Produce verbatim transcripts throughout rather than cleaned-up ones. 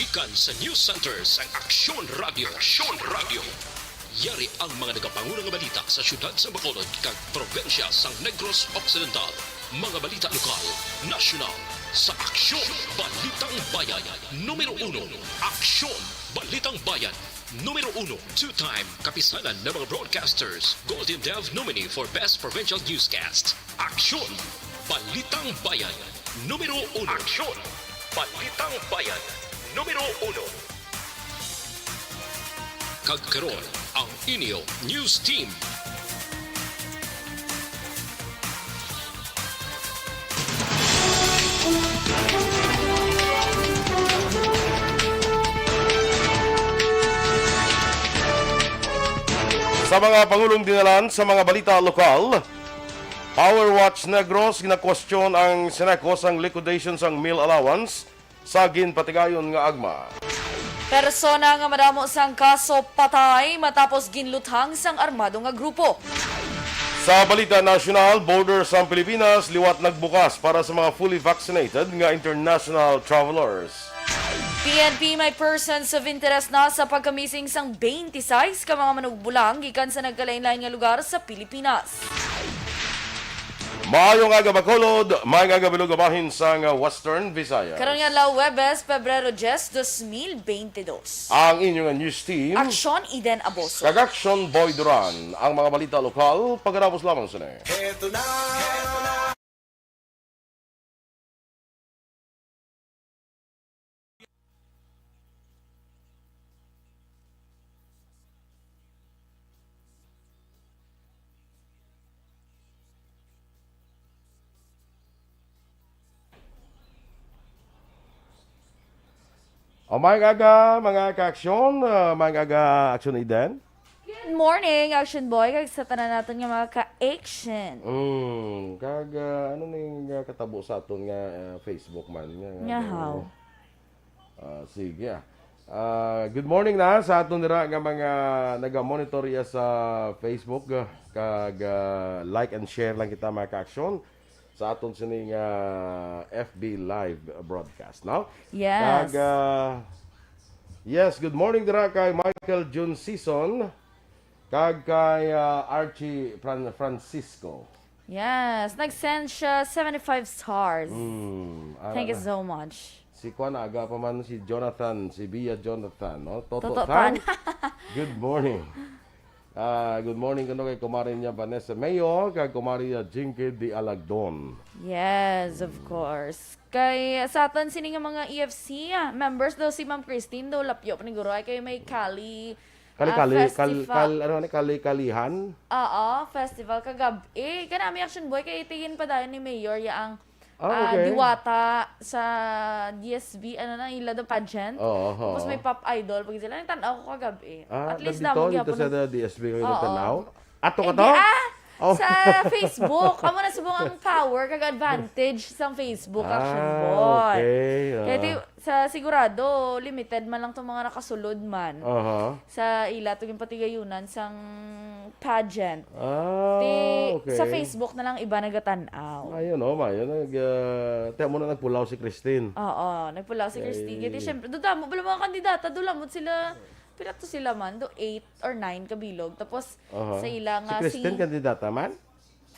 Gikan sa News Center sang Aksyon Radio. Aksyon Radio. Yari ang mga nagapanguna nga balita sa siyudad sa Bacolod kag probinsya sang Negros Occidental. Mga balita lokal, nasyonal, sa Aksyon Balitang Bayan. Numero uno, Aksyon Balitang Bayan. Numero uno, two-time kapisanan ng mga broadcasters, Golden Dove nominee for Best Provincial Newscast. Aksyon Balitang Bayan. Numero uno. Aksyon Balitang Bayan. Numero uno. Kag karon, ang inyo news team. Sa mga pangulong dinalan sa mga balita lokal, Power Watch Negros, ginakwestiyon ang Senecos ang liquidation sang meal allowance sa ginpatigayon nga agma. Persona nga madamo sang kaso patay matapos ginluthang sang armado nga grupo. Sa balita nasyonal, border sang Pilipinas liwat nagbukas para sa mga fully vaccinated nga international travelers. P N P may persons of interest na sa pagkamising sang twenty-six ka mga manugbulang gikan sa nagkalainlain nga lugar sa Pilipinas. Maayong aga, Bacolod. Maayong aga, Bilog, bahin sang Western Visayas. Karon nga adlaw, Huwebes, Pebrero diyes, dos mil bente dos. Ang inyo nga news team, Aksyon Eden Aboso. Kag Aksyon Boy Duran. Ang mga balita lokal, pagkatapos lamang sini. Heto na. O, maayong aga, mga ka-aksyon, ah, maayong aga, Aksyon Eden. Good morning, Action Boy, kag sa tanan naton nga mga ka-action. Mm, kag, ah, ano ning, ah, katabo sa aton nga, ah, Facebook man nga, nga Nga ano, how? Ah, sige, ah. Ah, good morning na sa aton dira nga mga naga-monitor iya sa Facebook, ah, kag, ah, like and share lang kita, mga ka-aksyon, sa aton sini nga F B live broadcast, no? Yes. Kag, ah, yes, good morning dira kay Michael Jun Sison kag kay, ah, Archie Fran-, Francisco. Yes, nag-send siya seventy-five stars. Mm, ara Thank you na. so much. Si Kwan, aga pa man si Jonathan, si Bia Jonathan, no? Toto Toto Tan. Tan. Good morning. Ah, good morning kuno kay kumare niya Vanessa Mayo, kag kumare niya Jinky Di Alagdon. Yes, of Mm. course. Kay sa aton sini nga mga E F C, ah, members daw si Ma'am Christine daw lapyo pa ni guro ay kay may Cali, Kali, ah, kali, kal, festival. kal, ano ni, kali, kalihan? Oo, festival kagab-i. Kanami Action Boy kay itigin pa dayon ni Mayor ya ang, Ah, ah, okay. diwata sa D S B, ano na, ila the pageant. Oo, Tapos oo. may pop idol pag sila. Nagtan-aw ko kagabi. Ah, At least nandito, damo dito gyapon sa ang D S B kayo Oo. nagtanaw? Ato ka Hindi, to? ah, Oh. sa Facebook. Amo na subong ang power kag advantage sang Facebook, Action Ah, Boy. okay, Kaya ah. ti-, sa sigurado, limited man lang tong mga nakasulod man Aha. sa ila to ginpatigayunan sang pageant. Ah, Ti, okay. sa Facebook na lang iba nagatan-aw. Ayun, oh, mayo. Nag, ah, tiyan mo na nagpulaw si Christine. Oo, nagpulaw si Christine. Kay Kaya ti, syempre, do damo pala mga kandidata, do lamot sila, pila to sila man, do eight or nine kabilog. Tapos, Aha. sa ila Si nga Christine, si kandidata man?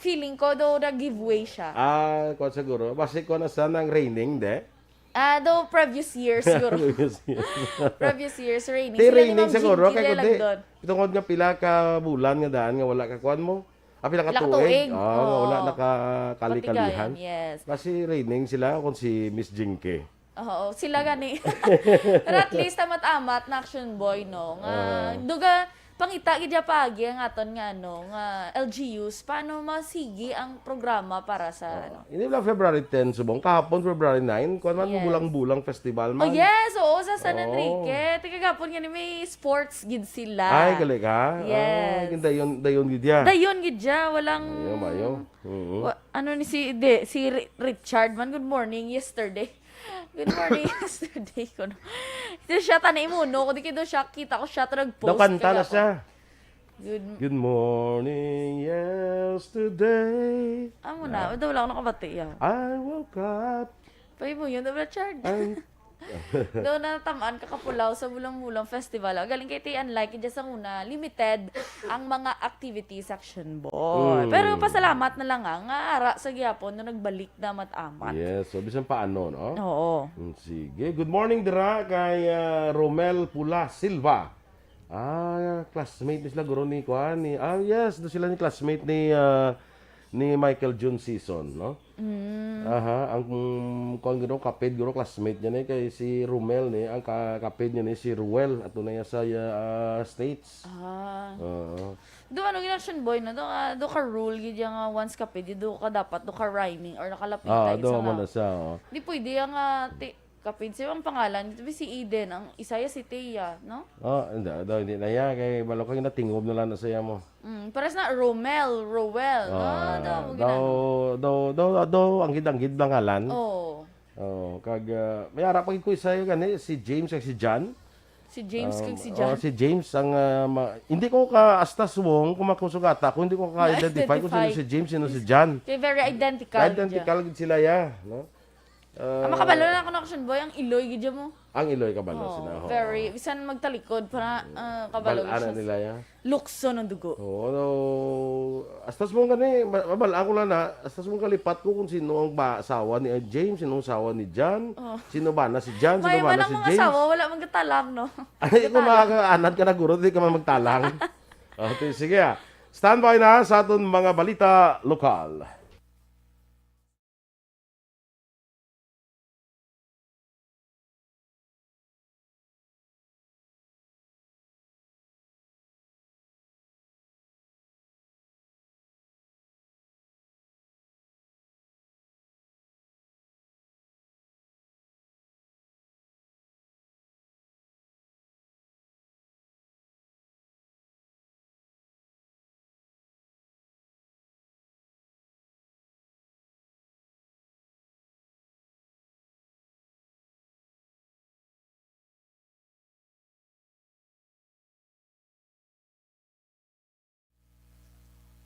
Feeling ko, do nag-giveaway siya. Ah, kwan siguro. Basi ko na sa nang raining, de? Ah, do previous year siguro. Previous year. Previous year's raining. Ti Sila ni raining Ma'am siguro, Jinky kay kundi, Delagdon. Tungod nga pila ka bulan nga daan nga wala ka kwan mo? Ah, pila ka Pila ka tuig? tuig? Ah, nga wala Oo. nakakali-kalihan. Patigayon, yes. Basi raining sila kung si Miss Jinky. Oo, sila gani. Pero at least, amat-amat na Action Boy, no? Nga, Ah. duga, pangita gid ya paagi ang aton nga, ano, nga L G Us. Paano masigi ang programa para sa, Ah, ano? Hindi lang February ten, subong. Kahapon, February nine, kuwan man, Yes. Bulang-Bulang Festival Oh, man. yes, oo, sa San Oo. Enrique. Ti kagapon gani may sports gid sila. Ay, gali ka? Yes. Ay, dayon, dayon gid ya. Dayon gid ya, walang Mayo, mayo. Oo. Wa-, ano ni si, di, si Ri-, Richard man, good morning yesterday. Good morning yesterday ko, no. Ito siya, tani mo, no? Kundi kay do siya, kita ko siya, to nag-post Daw kanta na kagapon. siya. Good Good morning, yesterday. Amo na, Ah. daw lang nakabati, yaw. I woke up Pay mo yun, Richard. and Daw natamaan ka kapulaw sa Bulang-Bulang Festival. Ang galing kay ti, unlike dyan sa una, limited ang mga activities, Action Boy. Mm. Pero pasalamat na lang nga, nga ara sa gihapon no nagbalik na mat-amat. Yes, so bisan paano, no? Oo. Mm, sige. Good morning dira kay, ah, Romel Pula Silva. Ah, classmate ni sila guro ni kuan ni, ah, yes, do sila ni classmate ni, ah, ni Michael June Season, no? Mm. Aha, ang, mm, kuan guro, kapid guro, classmate niya ni kay si Romel ni, ang ka-, kapid niya ni si Ruel, ato na iya sa, ah, States. Ah. Oo. Do ano gid, Action Boy, no? Do ka, do ka rule gid ya nga once kapid, do ka dapat, do ka rhyming or nakalapit Ah, na do isa man nga. na siya, oh. Di pwede ya nga ti-, kapid siya ang pangalan, di si Eden, ang isa ya si Tia, no? Oh, hindi, do, hindi na iya, kay balo kay natingob na lang na siya mo. Mm, pares na Romel, Roel, no? Ah, Do, mo daw, ginano. daw, daw, daw, anggid-anggid na ngalan. Oo. Oh, kag, ah, may ara pa gid ko isa gani, si James kag si John. Si James Um, kag si oh, John. si James ang, ah, ma-, hindi ko ka astas wong kung makusugata, kung hindi ko ka-identify kung sino Na-identify. si James, sino si John. Kay very identical gid Identical gid sila, ya, no? Ang makabalo Ah, na ako na, Action Boy, ang iloy gid mo. Ang iloy kabalo Oh, sila, ho. very, bisan magtalikod pa na, ah, kabalo Bal-ana siya. nila, ya. Lukso ng dugo. Oo, no. Astas mo gani, ma-, mabal-an ko lang na, astas mo kalipat ko kung sino ang ba, asawa ni, ah, James, sino ang asawa ni John, Oh. sino ba na si John, sino May ba na man ang si mga James. asawa, wala man gatalang, no? Ay, kung Gatalang. makakaanad ka na, guro, di ka man magtalang. Okay, sige, ah. Standby na sa aton mga balita lokal.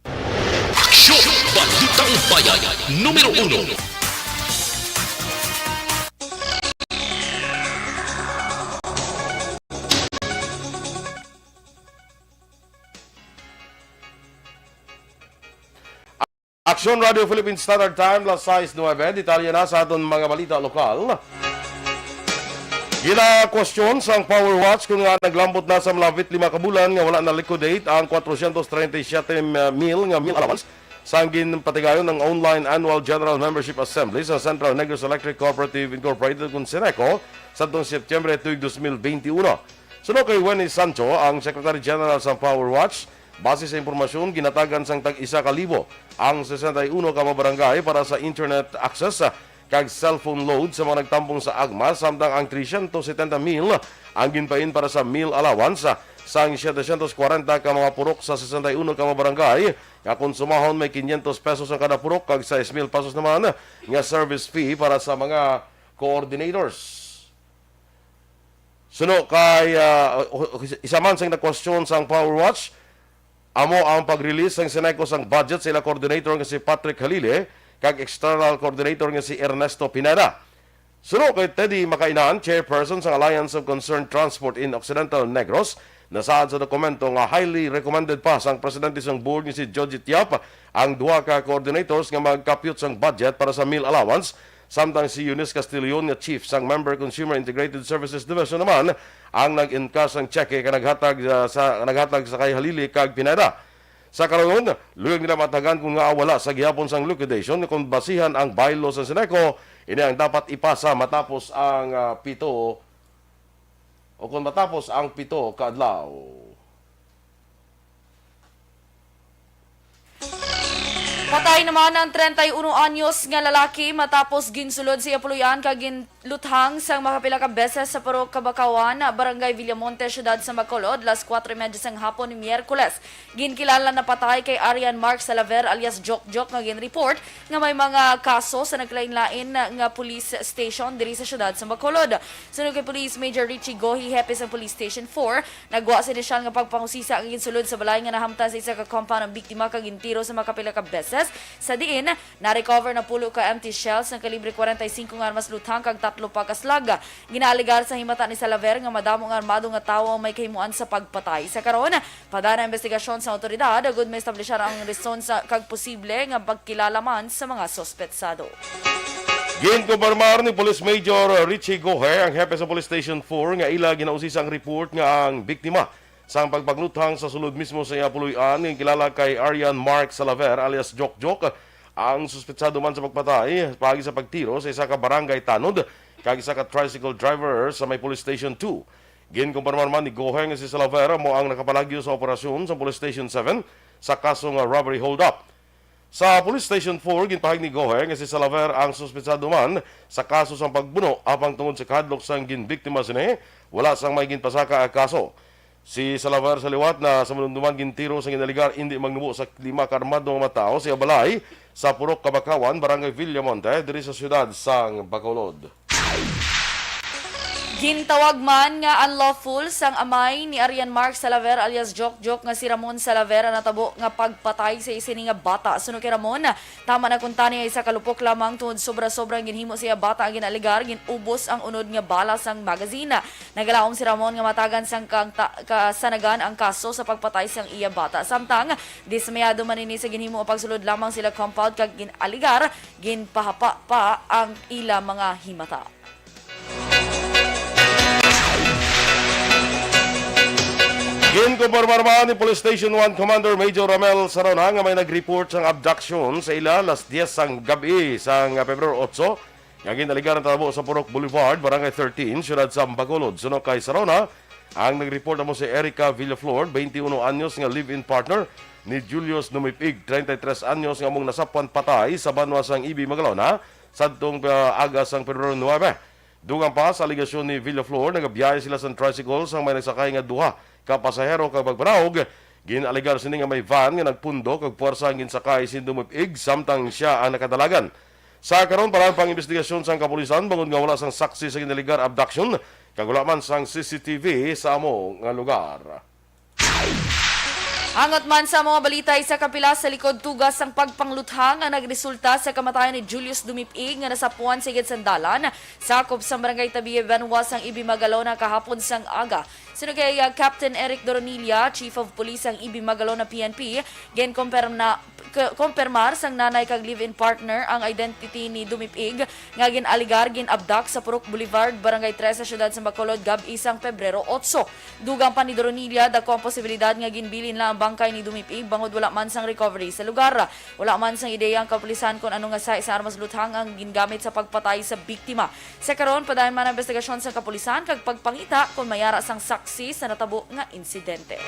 Aksyon! Balitang Bayan, numero uno. Aksyon Radio Philippine Standard Time, las sais nuebe. Detalye na sa aton mga balita lokal. Ginakwestiyon sang Power Watch kung nga naglambot na sa malapit lima ka bulan nga wala na-liquidate ang kwatrocientos treinta y siete mil nga meal allowance sang ginpatigayon ang online annual general membership assembly sa Central Negros Electric Cooperative Incorporated, kun Ceneco, sadtong Setyembre tuig dos mil beinti uno. Suno kay Wenny Sancho, ang Secretary General sang Power Watch, base sa impormasyon, ginatagan sang tag-isa ka libo ang sesenta y uno ka mga barangay para sa internet access, ah, kag cellphone load sa mga nagtambong sa agma, samtang ang trescientos setenta mil ang ginpain para sa meal allowance, ah, sang setecientos kwarenta ka mga purok sa sesenta y uno ka mga barangay, nga konsumahon may quinientos pesos ang kada purok, kag sais mil pesos naman nga service fee para sa mga coordinators. Suno kay, ah, o-, o-, isa man sang nakwestiyon sang Power Watch, amo ang pag-release sang Ceneco sang budget sa ila coordinator nga si Patrick Halili kag external coordinator nga si Ernesto Pineda. Suno kay Teddy Makainan, chairperson sang Alliance of Concerned Transport in Occidental Negros, nasaad sa dokumento nga highly recommended pa sang presidente sang board nga si Joji Tiap ang duha ka coordinators nga magkapyot sang budget para sa meal allowance, samtang si Eunice Castillon nga chief sang Member Consumer Integrated Services Division naman ang nag-encash sang tseke nga naghatag, ah, sa, naghatag sa kay Halili kag Pineda. Sa karon, luyag nila matagan kung nga wala sa gihapon sang liquidation, kung basihan ang bylaw sa Ceneco, ini ang dapat ipasa matapos ang, ah, pito o kung matapos ang pito ka adlaw. Patay naman ang treinta y uno anyos nga lalaki matapos ginsulod sa iya puloy-an kag ginluthang sang makapila ka beses sa Purok Kabacawan, Barangay Villamonte, Siyudad sa Bacolod, las kuwatro y medya sang hapon ni Miyerkules. Ginkilala na patay kay Arian Mark Salaver alias Jokjok nga ginreport nga may mga kaso sa nagkalain-lain nga police station diri sa siyudad sa Bacolod. Suno kay Police Major Richie Gohi, hepe sa Police Station four, nagwa sa inisyal nga pagpangusisa ang ginsulod sa balay nga nahamtang sa isa ka compound ang biktima kag gintiro sa makapila ka beses sa diin na-recover na pulo ka empty shells nga kalibre kwarenta y singko nga armas luthang kag tatlo pa ka slug. Ginaalegar sa himata ni Salaver nga madamo nga armado nga tawo ang may kahimuan sa pagpatay. Sa karon, padala ang investigasyon sa awtoridad agud maestablishar ang rason sa kag posible nga pagkilala man sa mga suspetsado. Ginkumpirmar ni Police Major Richie Gohe, ang hepe sa Police Station four, nga ila ginausisa ang report nga ang biktima sang pagpangluthang sa sulod mismo sa iya puloy-an nga kilala kay Arian Mark Salaver alias Jokjok ang suspetsado man sa pagpatay paagi sa pagtiro sa isa ka barangay tanod kag isa ka tricycle driver sa may Police Station two. Ginkumpirmar man ni Gohe nga si Salaver amo ang nakapalagyo sa operasyon sa Police Station seven sa kaso nga robbery hold-up. Sa Police Station four, ginpahayag ni Gohe nga si Salaver ang suspetsado man sa kaso sang pagbuno, apang tungod sa kahadlok sang ginbiktima sini, wala sang may ginpasaka ang kaso. Si Salaver sa liwat na sa madumduman gintiro sa ginalegar indi magnubo sa lima ka armado nga mga tawo sa iya balay sa Purok Kabakawan, Barangay Villamonte, diri sa siyudad sang Bacolod. Gintawag man nga unlawful sang amay ni Arian Mark Salaver alias Jokjok nga si Ramon Salaver ang natabo nga pagpatay sa sini nga bata. Suno kay Ramon, tama na kuntani ang isa ka lupok lamang tungod sobra-sobra ang ginhimo sa iya bata ang ginaalegar, gin-ubos ang unod nga bala sang magazine. Nagalaom si Ramon nga matagan sang kang ta-, kasanagan ang kaso sa pagpatay sang iya bata. Samtang, dismayado man ini sa ginhimo nga pagsulod lamang sila compound kag gin-alegar ginpahapa pa ang ila mga himata. Ginkumpirmar man ni Police Station one Commander Major Ramel Sarona nga may nag-report sang abduction sa ila alas diyes sang gab-i sang Pebrero otso, nga ginalegar natabo sa Purok Boulevard, Barangay thirteen, siyudad sa Bacolod. Suno kay Sarona, ang nag-report amo si Erica Villaflor, twenty-one anyos, nga live-in partner ni Julius Dumipig, treinta y tres anyos, nga among nasapwan patay sa banwa sang Ibi, Magalona, sadtong, ah, aga sang Pebrero nuebe. Dugang pa sa alegasyon ni Villaflor, nagabiyahe sila sa tricycle sang may nagsakay nga duha ka pasahero kag pagpanawag, gin-alegar sini nga may van nga nagpundo kag puwersa ang ginsakay sin Dumipig samtang siya ang nakadalagan. Sa karon, parahan pa ang imbestigasyon sang kapulisan bangod nga wala sang saksi sa ginalegar abduction kag wala man sang C C T V sa amo nga lugar. Angot man sa mga balita, isa ka pilas sa likod tugas sang pagpangluthang ang nagresulta sa kamatayan ni Julius Dumipig nga nasapuan sa igid sang dalan, sakop sa Barangay Tabie, Banwa sang Ibi, Magalona, kahapon sang aga. Suno kay, ah, Captain Eric Doronilla, Chief of Police sang Ibi, Magalona P N P, ginkumpirma-, k-, kumpirmar sang nanay kag live-in partner ang identity ni Dumipig nga gin-alegar gin-abduct sa Purok Boulevard, Barangay Tres sa siyudad sa Bacolod, gab-i sang Pebrero otso. Dugang pa ni Doronilla, dako ang posibilidad nga ginbilin lang ang bangkay ni Dumipig bangod wala man sang recovery sa lugar. Wala man sang ideya ang kapulisan kon ano nga size sa armas luthang ang gingamit sa pagpatay sa biktima. Sa karon, padayon man ang investigasyon sa kapulisan kag pagpangita kon may ara sang saksi sa natabo nga insidente.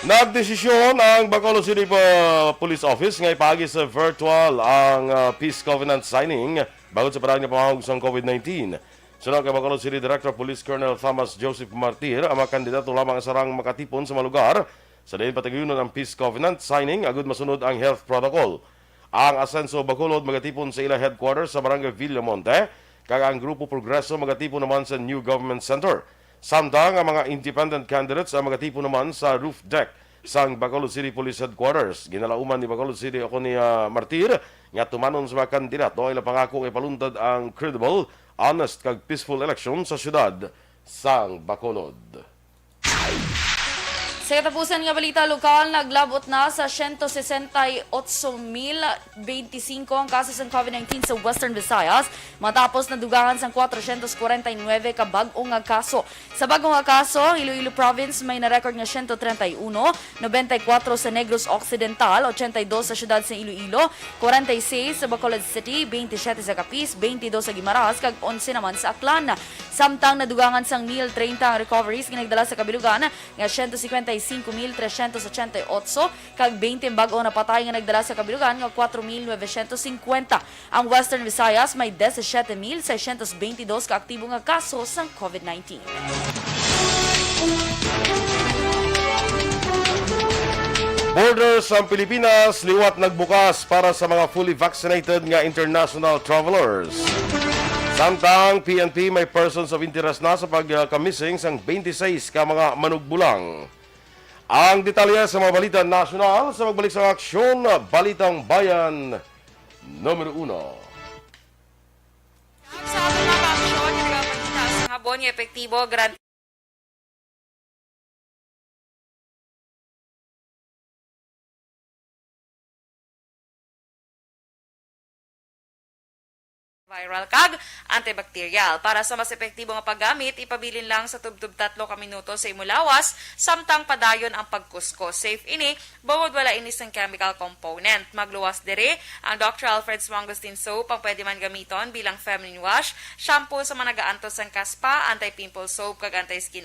Nagdesisyon ang Bacolod City, uh, Police Office nga ipaagi sa virtual ang, uh, peace covenant signing bangod sa paraan nga pamahog sang covid nineteen. Suno kay Bacolod City Director Police Colonel Thomas Joseph Martir, ang mga kandidato lamang ang sarang makatipon sa mga lugar sa diin pataguyunon ang peace covenant signing agud masunod ang health protocol. Ang Asenso Bacolod magatipon sa ila headquarters sa Barangay Villamonte, kag ang Grupo Progreso magatipon naman sa New Government Center. Samtang ang mga independent candidates ang magatipon naman sa roof deck sang Bacolod City Police Headquarters. Ginalauman ni Bacolod City ako ni, ah, Martir nga tumanon sa mga kandidato ang ilang pangako nga ipaluntad ang credible, honest, kag peaceful election sa siyudad sang Bacolod. Sa katapusan nga balita lokal, naglabot na sa siyento sesenta y otso mil benti singko ang kaso sang covid nineteen sa Western Visayas, matapos nadugangan sang kwatrosyentos kwarenta y nuebe ka bag-o nga kaso. Sa bag-o nga kaso, Iloilo Province may na-record nga siyento treinta y uno, nobenta y kuwatro sa Negros Occidental, ochenta y dos sa siyudad sa Iloilo, kwarenta y seis sa Bacolod City, bentisiete sa Capiz, bentidós sa Guimaras, kag onse naman sa Aklan. Samtang nadugangan sang mil treinta ang recoveries nga nagdala sa kabilugan nga siyento singkwenta y singko mil tresyentos ochenta y otso, kag bente ang bag-o napatay nga nagdala sa kabilugan nga kwatro mil nobesyentos singkwenta. Ang Western Visayas may disisiete mil seiscientos bentidós ka aktibo nga kaso sang covid nineteen. Border sang Pilipinas liwat nagbukas para sa mga fully vaccinated nga international travelers. Samtang P N P may persons of interest na sa pagka-missing sang twenty-six ka mga manugbulang. Ang detalye sa mga balita nasyonal sa pagbalik sa aksyon, Balitang Bayan numero uno. Sa aton mga aksyon, nagapakita sa hapon nga epektibo, grant viral kag antibacterial. Para sa mas epektibo nga paggamit, ipabilin lang sa tubtob tatlo ka minuto sa imo lawas, samtang padayon ang pagkuskos. Safe ini, bangod wala ini sing chemical component. Magluwas diri, ang Doctor Alfred's Mangosteen Soap ang pwede man gamiton bilang feminine wash, shampoo sa mga nagaantos sang kaspa, anti-pimple soap, kag anti-skin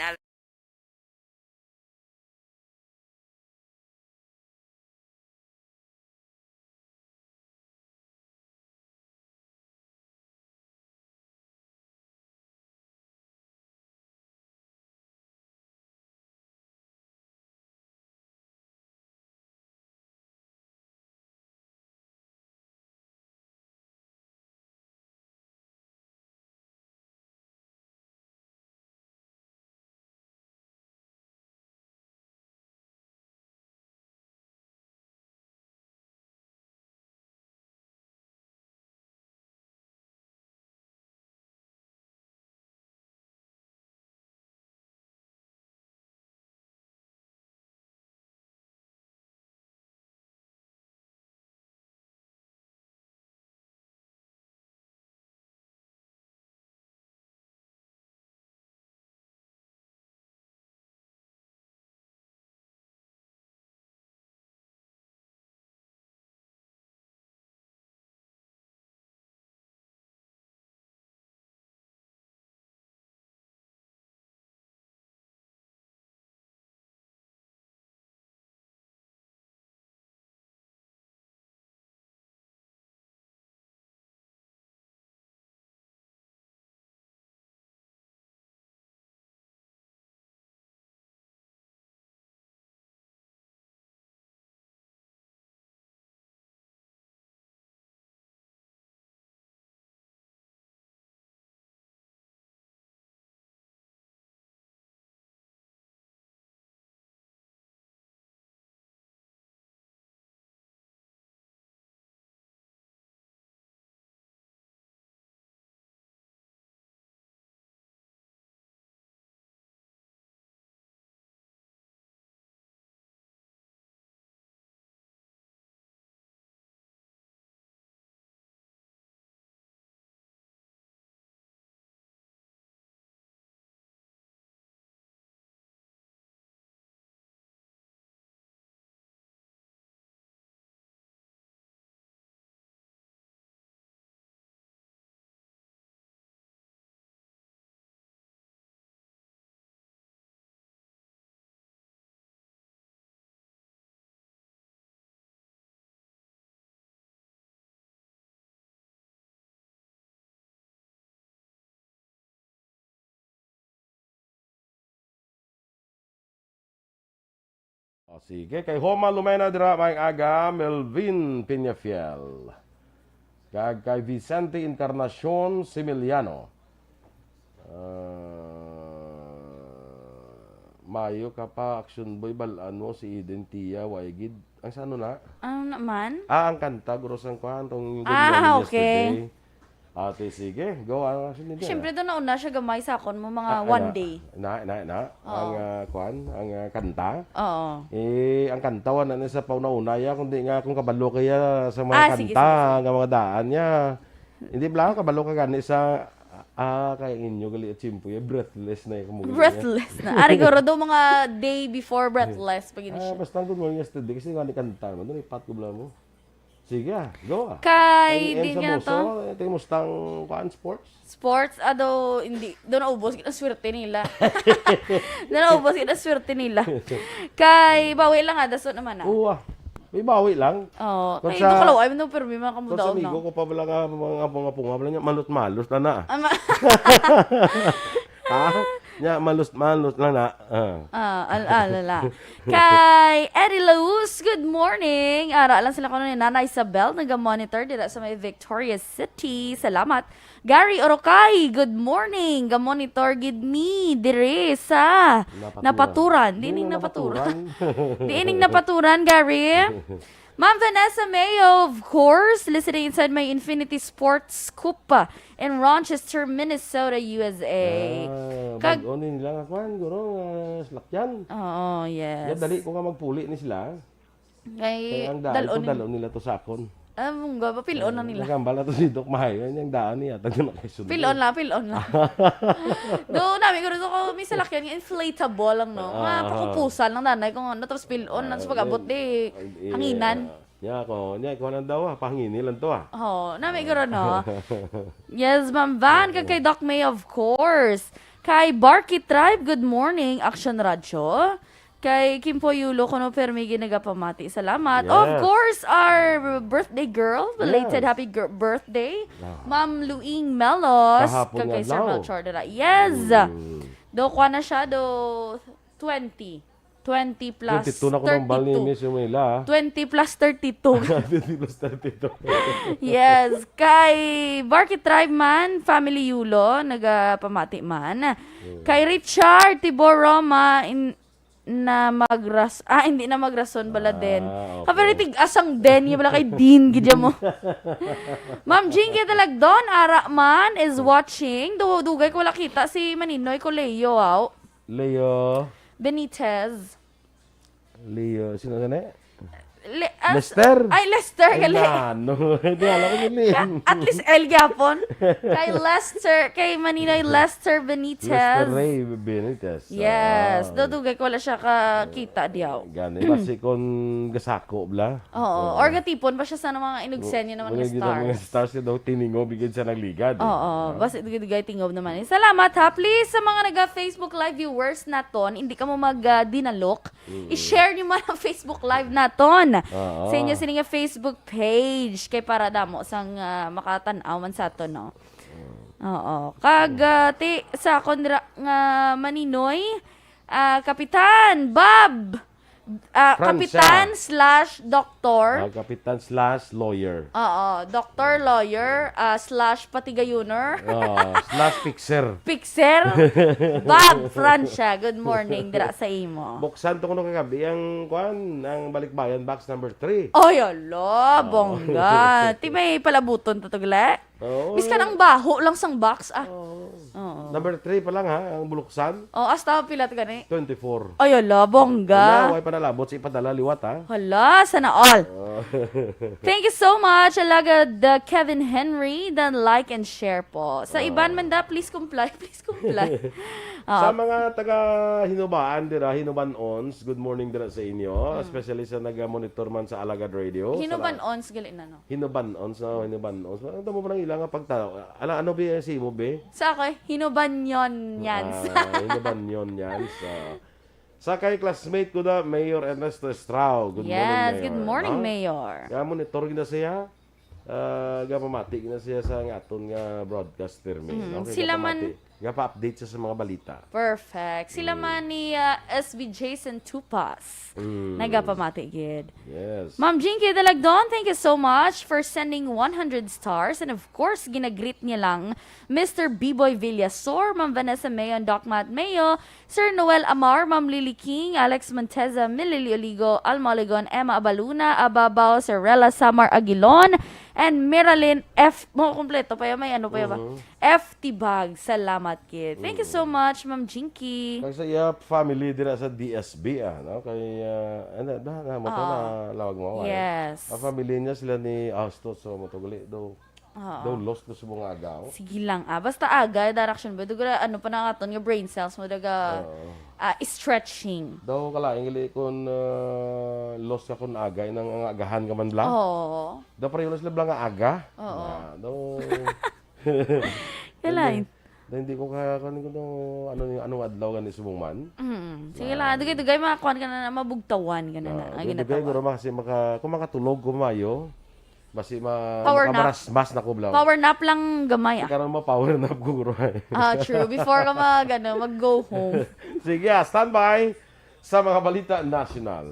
O, sige, kay Homa Lumena dira, maayong aga, Melvin Peñafiel. Kag kay Vicente Encarnacion Similiano. Ah, mayo ka pa, Action Boy, bal-an mo si Eden Tia, way gid. Ang sa ano na? Ano naman? Ah, ang kanta, guro, sang kwan, tong yung Ah, ginawa okay. Yesterday. Ate, sige, go, ang Action Boy. Siyempre, doon nauna siya gamay sa akon mo mga Ah, one ana. Day. Na, na, na. Oo. Ang, ah, kwan, ang, ah, kanta. Oo. Eh, ang kanta, wala na sa pauna-una, ya, kundi nga kung kabalo kaya sa mga Ah, sige, kanta, sige, sige. nga mga daan niya. Hindi bala, kabalo ka gani sa, ah, kay inyo gali at simple, eh, breathless na yung kumugili niya. Breathless na. Ari, guro, do mga day before breathless, pag yun Ah, siya. Basta ang Good Morning Yesterday, kasi nga ni kanta naman, doon, ipat ko bala mo. Sige, ah, go, ah. Kay, Ang di Enzo nga Musso, to. Eh, tingin mo stang, kuan, sports? Sports, ado, hindi. Doon naubos, kinaswerte nila. Doon naubos, kinaswerte nila. Kay, bawi lang, ah, daso naman, ah. Oo, ah. May bawi lang. Oo. Kung Kay, sa, doon kalaw, ay, no, pero may mga kung sa kamudaon, amigo no? ko pa bala nga, mga, mga punga, bala niya, malot-malos na na. Ama- Ha? Nya, malus-, malus lang na. Ah. Ah, al-, al-, ala. Kay Eddie Luz, good morning. Ara lang sila kuno ni Nana Isabel, naga-monitor dira sa may Victoria City. Salamat. Gary Orocay, good morning. Ga-monitor gid mi dire sa Napaturan. Napaturan. Di Di ning na Napaturan. Napaturan. Di ning Napaturan, Gary. Ma'am Vanessa Mayo, of course, listening inside my Infinity Sports Coupe in Rochester, Minnesota, U S A. Ah, Kag- bag-o ni nila nga kwan, guro, nga salakyan. Oo, yes. Ya, dali ko nga magpuli ni sila. Kay Kay ang daan dal-on ko, ni- dal-on nila to sa akon. Ah, mungga, papil-on lang nila. Nagambal na to si Doc Mahayo, yung daan niya, taga na kay Sundo. Pil-on lang, pil-on lang. Do, nami ko rin ko, may salakyan nga inflatable lang, no? Nga Ah. pakupusan lang, danay, kung ano, tapos pil-on lang, tapos Ah, pag-abot, di, eh, hanginan. Nya ako, nya ikaw lang daw, ah, pahangini lang to, ah. Oh, nami ko rin, no? Yes, Ma'am Van, kag kay Doc May, of course. Kay Barky Tribe, good morning, Action Radyo. Kay Kimpo Yulo, kuno permi ginagapamati. Salamat. Of Yes. course, our birthday girl, belated Yes. happy gir-, birthday, Aha. Ma'am Luing Melos, Kahapon kag nga kay Sir adlaw. Melchor Dela. Yes. Mm. Do, kuha na siya, do, twenty. Twenty plus Twenty-two na ko nang bali, thirty-two. Miss Umila. Twenty plus thirty-two. Twenty plus thirty-two. Yes. Kay Barky Tribe man, family Yulo, nagapamati man. Mm. Kay Richard Tibor Roma, in-, na magras-, ah, hindi na magrason bala Ah, din. okay. Kapag tigas ang den, yung bala kay Dean, gidya mo. Ma'am Jinky Talagdon, ara man, is watching. Du-, dugay ko wala kita si Maninoy ko Leo, aw. Leo. Benitez. Leo, sino sa ni? Le-, ah, Lester? Ay, Lester, Ay, gali. nano. Hindi, alam ko yun eh. Ka-, at least L gyapon. Kay Lester, kay Maninoy Lester Benitez. Lester Ray Benitez. Yes. Ah. Do, dugay ko wala siya kakita diyaw. Gani, basi kung gasako, bla? Oo. Oo. Or gatipon pa siya sa mga inugsenyo ng mga Wala gid ang mga stars. stars, daw tiningob gid sa nagligad, eh. Oo. Ah. Basi dugay-dugay tingob naman. Eh, salamat, ha. Please, sa mga naga-Facebook Live viewers naton, hindi ka mo mag, ah, dinalok. Mm. I-share niyo man ang Facebook Live naton Oo. sa inyo sini nga Facebook page kay para damo sang, ah, makatan-aw man sa aton, no? Mm. Oo. Kag, ah, ti, sa akon ra nga Maninoy, ah, Kapitan Bob, ah, Francia. Kapitan slash doktor. Ah, kapitan slash lawyer. Oo, doktor, lawyer, ah, slash patigayuner. Ah, slash fixer. Fixer. Bob Francia, good morning dira sa imo. Buksan to kuno kagabi ang, kwan, ang Balikbayan box number three. Ay, ala, Oo. bongga. Ti may palabuton to, tugle? Oo. Miskan ang baho lang sang box, ah. Oo. Oo. Number three pa lang, ha, ang buluksan. Oh, hasta pila to gani? Twenty-four. Ay, ala, bongga. Wala, way pa nalabot sa ipadala liwat, ha? Hala, sana all. Oh. Thank you so much, Alagad, uh, Kevin Henry. Dan like and share po. Sa Oh. iban man da, please comply, please comply. Sa Ah. mga taga Hinubaan dira, Hinuban-ons, good morning dira sa inyo, Mm. especially sa naga-monitor man sa Alagad Radio. Sa la- Hinuban-ons, gali na, no? Hinuban-ons, no? Hinuban-ons. Ano mo pa nang ilang nga pagtawag? Ala, ano ba si mo, be? Sa ako, eh, Hinubanyon-nyans. Ah, Hinubanyon-nyans. Ah. Sa kay classmate ko na, Mayor Ernesto Estrao. Good morning, Yes, good Mayor. morning, Ah? Mayor. Kaya monitor gina siya. Ah, gapamati gina siya sa nga aton nga broadcast, Termin. Mm, Okay, sila man gapamati. Gapa-update siya sa mga balita. Perfect. Sila Mm. man ni, ah, S B Jason Tupas. Mm. Nagapamati gid. Yes. Ma'am Jinky Dalagdon, thank you so much for sending one hundred stars. And of course, ginagreet niya lang Mister Biboy Villasor, Ma'am Vanessa Mayon, Doc Matt Mayo, Sir Noel Amar, Ma'am Lily King, Alex Monteza, Milili Oligo, Alma Oligon, Emma Abaluna, Ababaw, Sir Rela Samar Aguilon, and Miralyn F. Mo kompleto pa yan, may ano pa yan ba? Mhm. F T Bag. Salamat, kid. Thank you so Mm. much, Ma'am Jinky. Kag sa iya family dira sa D S B, ah, no? Kay, ah, ano, na, na, mo to, Ah. na, lawag mo, ah. Yes. Ang family niya, sila ni Austos, so, mo to gali, do, Oo. do lost ko sa mga agaw. Sige lang, ah. Basta aga, direction ba? Dugura, ano pa na aton nga brain cells mo, daga, Oo. ah, stretching. Daw, kalaing gali kung, ah, lost ka kung aga, inang ang agahan ka man bla. Oo. Daw, pareho na sila bla nga aga. Oo. Ah, daw, Kalain. Hindi, hindi ko kaya, kung ano, ano, anong adlaw gani subong man? Mm. Sige Ah. lang, dugay-dugay, mga kuwan ka na, na, mabugtawan ka na, na, Ah, ang dugay-dugay, ginatawa. Guro, kasi maka-, kung makatulog ko mayo, Basi ma Power nap. Mamarasmas na ko, blaw. Power nap lang gamay, ah. Karon ma-power nap ko, guro. Ah, true. Before ka mag, ano, mag-go home. Sige, ah, standby sa mga balita nasyonal.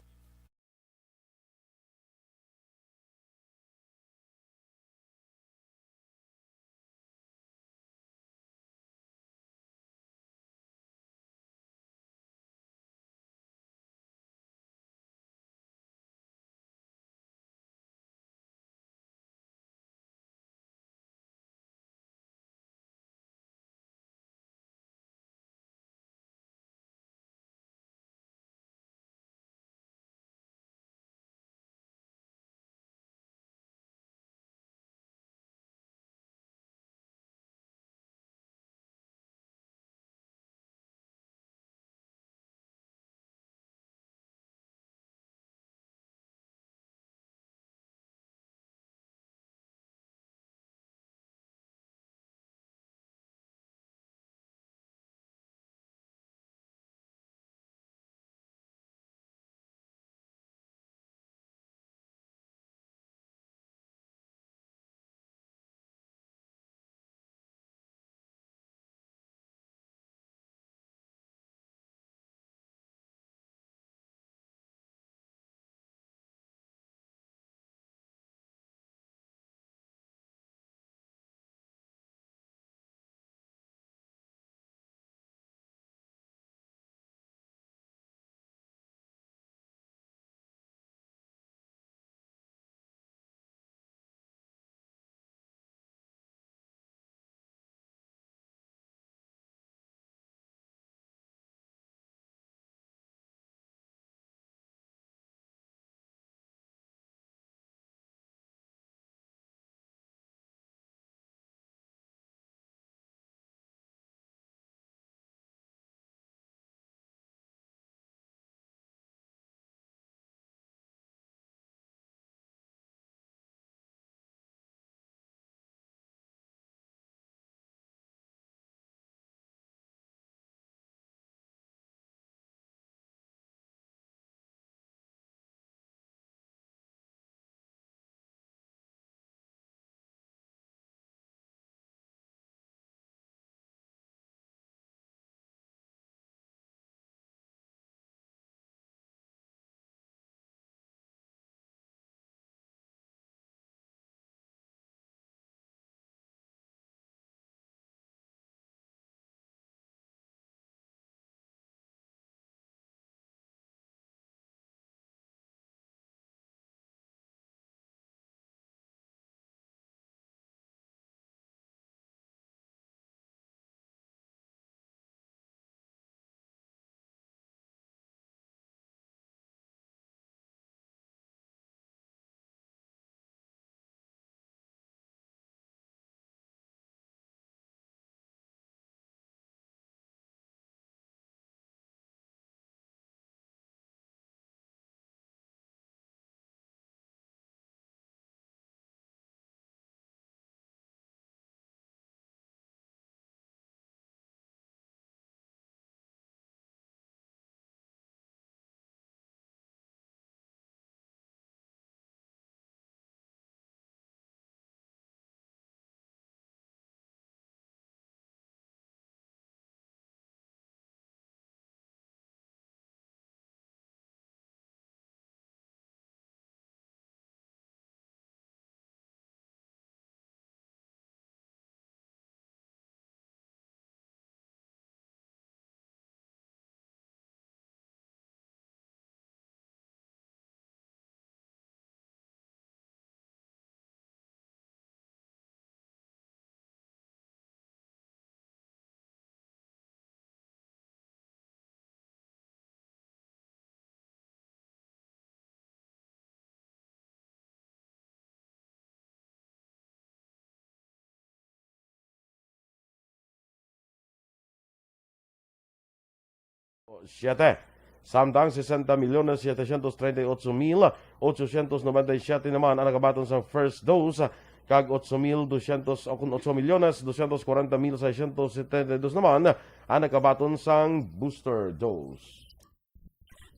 Siyete. Samtang sesenta milyones setecientos treinta y ocho mil ochocientos noventa y siete naman ang nakabaton sang first dose, kag ocho mil doscientos, o kun ocho milyones doscientos kwarenta mil seiscientos setenta y dos naman ang nakabaton sang booster dose.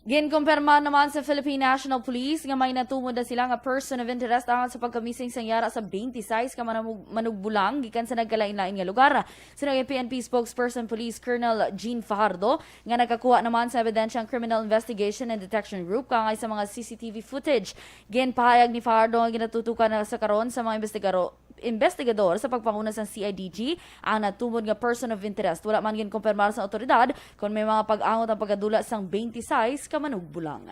Ginkumpirma naman sa Philippine National Police nga may natumod na sila nga person of interest angat sa pagkamising sang yara sa twenty-six ka manamug-, manugbulang gikan sa nagkalain-lain nga lugar. Suno kay P N P spokesperson Police Colonel Jean Fajardo nga nagkakuha naman sa ebidensyang Criminal Investigation and Detection Group kaangay sa mga C C T V footage. Ginpahayag ni Fajardo nga ginatutukan na sa karon sa mga investigaro-, investigador sa pagpanguna sang C I D G ang natumod nga person of interest. Wala man ginkumpirmar sa awtoridad kon may mga pag-angot ang pagkadula sang twenty-six ka manugbulang.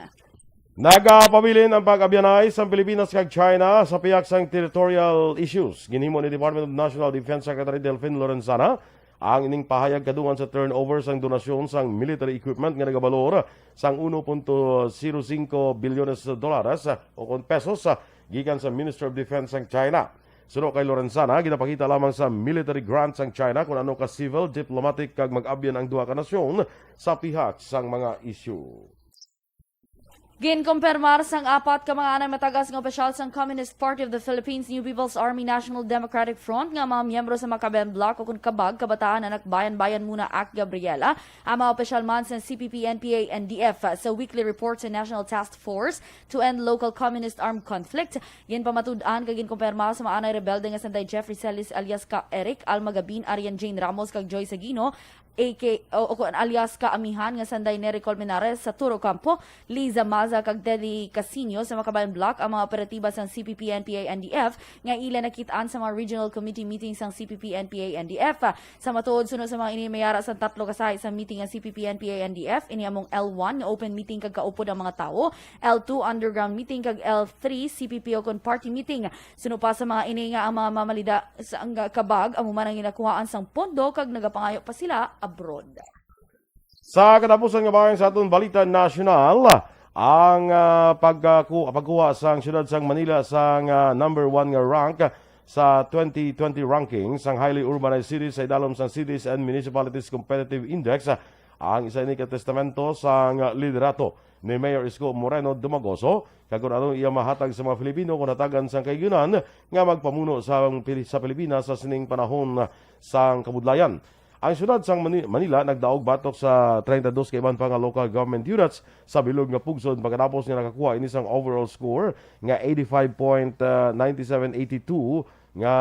Nagapabilin ang pag-abyanay sang Pilipinas kag China sa pihak sang territorial issues. Ginhimo ni Department of National Defense Secretary Delfin Lorenzana ang ining pahayag kadungan sa turnover sang donasyon sang military equipment nga nagabalor sang uno punto zero cinco bilyones de dolares o kon pesos gikan sa Ministry of Defense sang China. Suno kay Lorenzana, ginapakita lamang sa military grant sang China kon ano ka civil, diplomatic kag mag-abyan ang duha ka nasyon sa pihak sang mga isyu. Ginkumpirmar sang apat ka mga anay matagas nga opisyal sang Communist Party of the Philippines, New People's Army, National Democratic Front nga mga miyembro sa Makabayan Bloc o kon kabag, Kabataan Anak Bayan, Bayan Muna Act, Gabriela, ang mga opisyal man sa C P P, N P A, N D F. Sa weekly report sa National Task Force to End Local Communist Armed Conflict, ginpamatud-an kag ginkumpirma sa mga anay rebelde nga sanday Jeffrey Celis alias Ka Eric, Alma Gabin, Arian Jane Ramos kag Joy Sagino, A K, o, o kon alias Kaamihan nga sanday Nery Colmenares sa Turo Campo, Liza Maza kag Teddy Casino sa Makabayan Bloc ang mga operatiba sang C P P, N P A, N D F nga ila nakit-an sa mga regional committee meeting sang C P P, N P A, N D F. Sa matuod, suno sa mga ini, may ara sang tatlo ka sahi sa meeting ang C P P, N P A, N D F. Ini among L one nga open meeting kag kaupod ang mga tawo, L two underground meeting, kag L three C P P o kon party meeting. Suno pa sa mga ini nga ang mga mamalida sa ang kabag amo man ang ginakuhaan sang pondo kag nagapangayo pa sila abroad. Sa katapusan nga bahin sa aton balita nasyonal, ang, ah, pagkaku-, pagkuha sang siyudad sang Manila sang, ah, number one nga rank sa twenty twenty ranking sang highly urbanized cities sa idalom sang Cities and Municipalities Competitive Index, ah, ang isa ini ka testamento sang liderato ni Mayor Isko Moreno Dumagoso kag kon ano iya mahatag sa mga Filipino kon hatagan sang kaayunan nga magpamuno sa, sa Pilipinas sa sining panahon sang kabudlayan. Ang siyudad sang Mani-, Manila nagdaog batok sa treinta y dos ka iban pa nga local government units sa bilog nga pugson pagkatapos nga nakakuha ini sang overall score nga eighty-five point nine seven eighty-two nga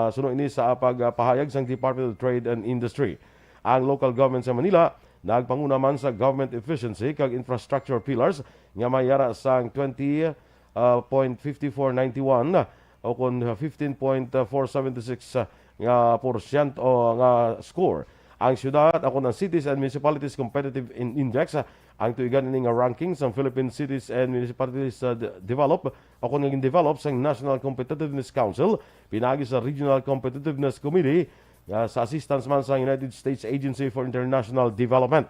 suno ini sa pagpahayag sang Department of Trade and Industry. Ang local government sa Manila nagpanguna man sa government efficiency kag infrastructure pillars nga may ara sang twenty, ah, point fifty-four ninety-one o kon fifteen point four seven six nga porsyento nga score. Ang siyudad o kon ang Cities and Municipalities Competitive In-, Index, ang tuigan ini nga ranking sang Philippine Cities and Municipalities, ah, de-, Develop o kon nga gin-develop sang National Competitiveness Council pinaagi sa Regional Competitiveness Committee nga sa assistance man sa United States Agency for International Development.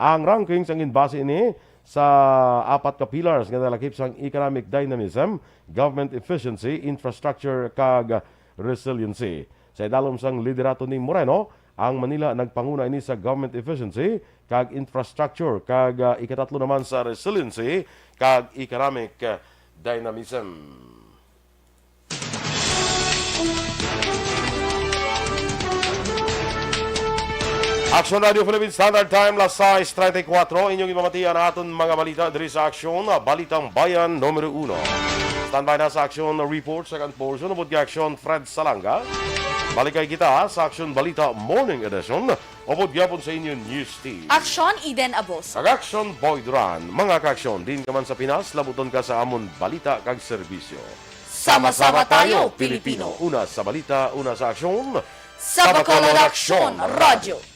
Ang rankings ang ginbase ini sa apat ka pillars nga nalakip sang economic dynamism, government efficiency, infrastructure, kag resiliency. Sa idalom sang liderato ni Moreno, ang Manila nagpanguna ini sa government efficiency kag infrastructure, kag, ah, ikatatlo naman sa resiliency kag economic, ah, dynamism. Aksyon Radio Philippine Standard Time, las sais treinta y cuatro. Inyong ipamatian ang aton mga balita diri sa Aksyon, Balitang Bayan numero uno. Standby na sa Aksyon Report second portion, upod kay Aksyon Fred Salanga. Balikay kita sa Aksyon Balita Morning Edition, upod gyapon sa inyo News Team. Aksyon Eden Aboso. Kag Aksyon Boy Duran. Mga kaaksyon, diin ka man sa Pinas, labuton ka sa amon balita kag serbisyo. Sama-sama tayo, Pilipino. Una sa balita, una sa aksyon. Sa Bacolod Aksyon Radyo.